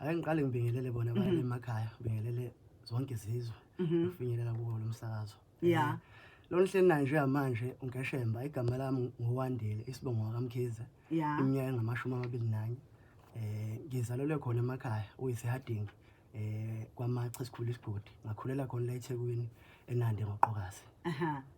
Ake ngiqale ngibingelele bona abalele emakhaya, ngibingelele zonke izizwe ukufinyelela kuwo lo msakazo. Lo nihleli naye njengamanje uNkeshemba, igama lami nguWandile, isibongo wakaMkhize. Iminyaka engamashumi 21. Ngizalelwe khona emakhaya, uyiseHarding, kwaMacha esikhulu isigodi. Ngakhulela khona la eThekwini, eNandi ngoqokazi.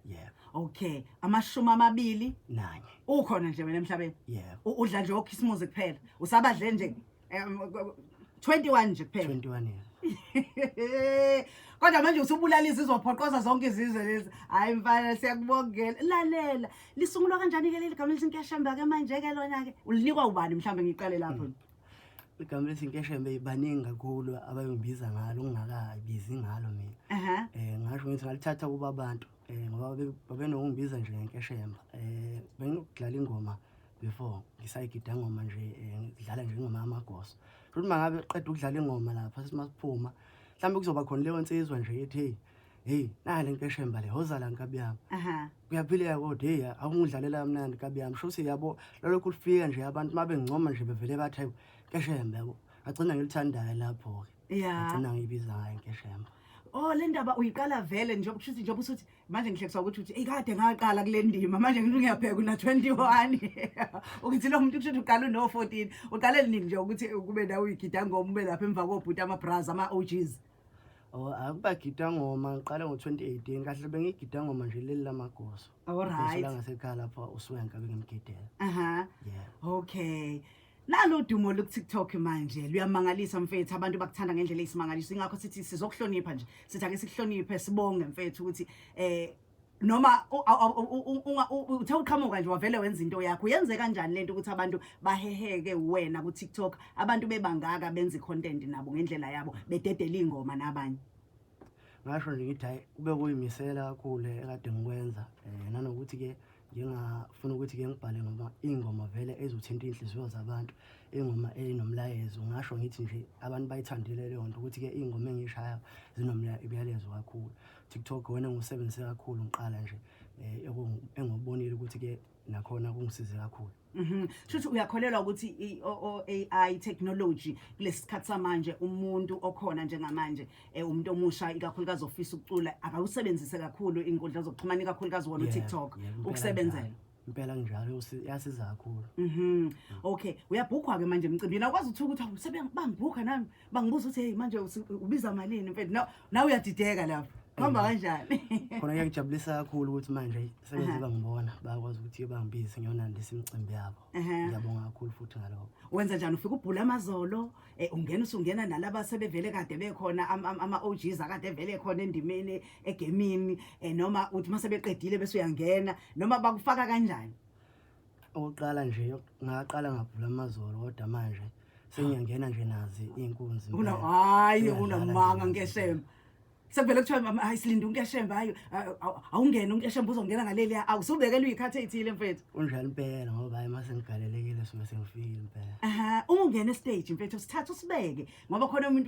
Yebo. Okay, 21 Nanye. Ukhona nje wena emhlabeni? Yebo. Udla nje okhisimuzi kuphela? Usabadle nje 21 nje kuphela? 21 years. Kodwa manje usubulala izizwe, waphoqoza zonke izizwe lezi. Hayi mfana, siyakubongela. Lalela, lisungulwa kanjani ke leli gama elithi Nkeshemba ke manje ke lona ke? Ulinikwa ubani mhlambe, ngiqale lapho? Igama elithi Nkeshembe, baningi kakhulu abayongibiza ngalo ngingakabizi ngalo mina. Ngasho ngithi ngalithatha kuba abantu ngoba babenokungibiza nje ngeNkeshemba. Benginokudlala ingoma before, ngisayigida ngoma nje, ngidlala nje ingoma yamagoso. Futhi uma ngabe qeda ukudlala ingoma lapha, sithi masiphuma mhlawumbe kuzoba khona leyo nsizwa nje ethi, "Hey, hey, nale Nkeshemba le, hozala nkabi yami." Kuyaphileka kodwa, hey, awungidlalela kamnandi nkabi yami. Shuthi yabo lolokhu lufika nje, abantu uma bengincoma nje bevele bathi, "Hayi, Nkeshemba," yabo. Ngagcina ngilithandayo lapho-ke. Ngagcina ngiyibiza ngayo Nkeshemba. Oh, le ndaba uyiqala vele njengoba kushuthi, njengoba usuthi manje ngihlekiswa ukuthi uthi, "Ey, kade ngaqala kule ndima." Manje ngithi ngiyabheka una 21, ukuthi lo muntu kushuthi uqala uno 14. Uqale nini nje ukuthi kube nawe uyigida ngoma, ube lapha emva kobhuti, ama bras, ama OGs? Oh, akubagida ngoma ngiqale ngo-2018 kahle. Bengigida ngoma nje leli lamagoso. La ngasekhaya lapha uswenka bengimgidela. Yeah. Okay. Nalo dumo lu TikTok manje luyamangalisa mfethu, abantu bakuthanda ngendlela eyisimangaliso, ingakho sithi sizokuhlonipha nje, sithi ake sikuhloniphe, sibonge mfethu ukuthi noma uthe uqhamuka nje wavele wenza into yakho. Uyenze kanjani lento ukuthi abantu baheheke wena ku TikTok, abantu bebangaka benza icontent nabo ngendlela yabo, bededela ingoma nabanye? Ngasho nje ngithi hayi, kube kuyimisela kakhulu ekade ngikwenza, nanokuthi-ke ngingafuna ukuthi-ke ngibhale ngoba iy'ngoma vele ezothinta iy'nhliziyo zabantu, ingoma enomlayezo. Ngasho ngithi nje abantu bayithandile leyo nto, ukuthi-ke iy'ngoma engiyishayayo zinomyalezo kakhulu. TikTok wena engiwusebenzise kakhulu ngiqala nje, engikubonile ukuthi-ke nakhona kungisize kakhulu. Shuthi uyakholelwa ukuthi i-AI technology kulesi sikhathi samanje, umuntu okhona njengamanje, umuntu omusha ikakhulukazi ofisa ukucula, akawusebenzise kakhulu inkundla zokuxhumana, ikakhulukazi wona uTikTok, Yebo, impela. ukusebenzela? Njalo. Impela kunjalo, iyasiza kakhulu. Okay, uyabhukhwa ke manje emcimbini? Awukwazi uthuka ukuthi, "Awu, sebengibhukha nami, bangibuza ukuthi, hey, manje ubiza malini mfethu?" No, nawe uyadideka lapho. Kuhamba kanjani? Khona kuyangijabulisa kakhulu ukuthi manje sebenze bangibona, bayakwazi ukuthi bangibize ngiyonandisa imicimbi yabo. Ngiyabonga kakhulu futhi ngalokho. Wenza njani? Ufika ubhula amazolo, ungena, usungena nalaba sebevele kade bekhona, ama OGs akade vele khona endimeni, egemini, noma uthi mase beqedile bese uyangena, noma bakufaka kanjani? Okokuqala nje ngaqala ngabhula amazolo, kodwa manje sengiyangena nje nazi iy'nkunzi Una impela. Hayi. Sengiyadlala Unamanga nje. Nkeshemba. Sekuvele kuthiwa, "Mama, hayi, silinde uNkeshemba, hayi, awungene uNkeshemba, uzongena ngaleli." Awusubekela uyikhathi ey'thile mfethu. Kunjalo impela, ngoba hayi, mase ngigalelekile suke sengifikile impela. Aha, uma ungena estage mfethu, sithatha usibeke ngoba khona umuntu